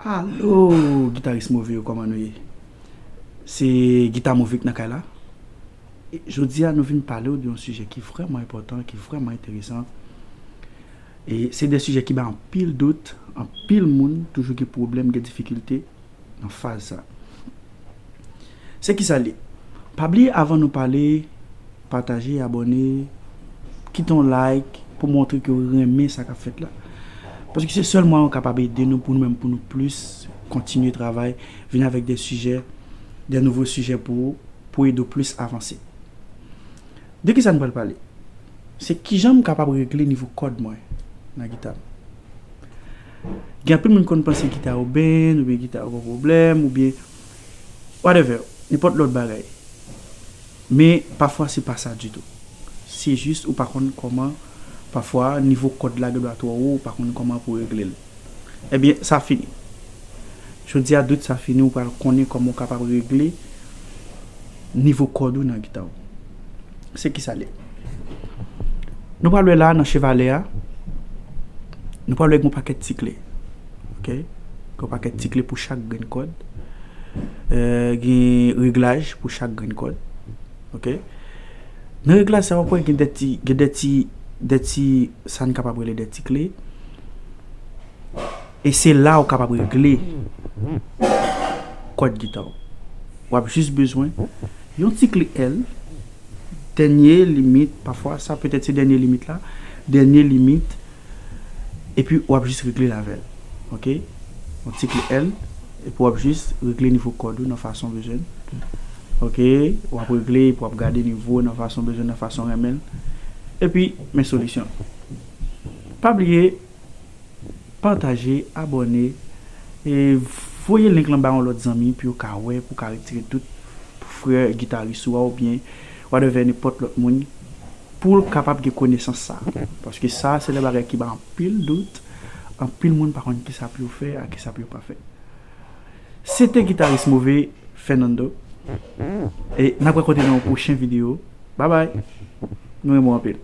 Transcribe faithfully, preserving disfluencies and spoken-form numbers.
Alo, gitaris move yo, kòman nou ye? Se Gita Move k nan kay la. E jodi a, nou vin pale w de yon sijè ki vrèman enpòtan, ki vrèman enteresan. E se de sijè ki bay anpil dout, anpil moun toujou gen pwoblèm, gen difikilte nan faz sa. Se kisa l ye? Pa bliye, avan nou pale, pataje, abòne, kite yon like pou montre ke w renmen sa k ap fèt la. Paske se sèl mwayen w kapab ede nou pou nou menm, pou nou plis kontinye travay, vin avèk de sijè, de nouvo sijè pou, pou ede w plis avanse. De kisa nou pral pale? Se kijan m kapab regle nivo kòd mwen nan gita m. Gen anpil moun konn panse gita yo bend, oubyen gita yo gon pwoblèm, oubyen whatever, nenpòt lòt bagay. Men pafwa se pa sa ditou. Se jis ou pa konn kòman, pafwa nivo kòd la gendwa twò wo, ou pa konn kòman pou regle l. Ebyen, sa fini. Jodi a, dout sa fini, ou pral konnen kòman ou kapab regle nivo kòd ou nan gita w. Se kisa l ye? Nou pral wè la nan chevalè a, nou pral wè gen yon pakèt ti kle. Oke? Gen yon pakèt ti kle pou chak grenn kòd. Euh, gen reglaj pou chak grenn kòd. Oke? Nan reglaj sa, w ap wè gen de ti, gen de ti, de ti, sa n kapab rele de ti kle. E se la ou kapab regle kòd gita w. W ap jis bezwen yon ti kle L, dènye limit, pafwa sa petèt se dènye limit la, dènye limit, epi w ap jis regle l avè l. Oke? Yon ti kle L, epi w ap jis regle nivo kòd ou nan fason w bezwen l. Oke? W ap regle, epi w ap gade nivo w nan fason w bezwen l, nan fason w renmen l. Epi, men solisyon. Pa bliye, pataje, abòne, e voye link lan ba yon lòt zanmi pou yo ka wè, pou ka retire dout pou frè gitaris ou a oubyen whatever, nenpòt lòt moun, pou l kapab gen konesans sa. Paske sa se de bagay ki bay anpil dout, anpil moun pa konn kisa pou yo fè ak kisa pou yo pa fè. Se te gitaris move, Fernando. E n ap rankontre nan yon pwochen videyo. Babay. Nou renmen w anpil.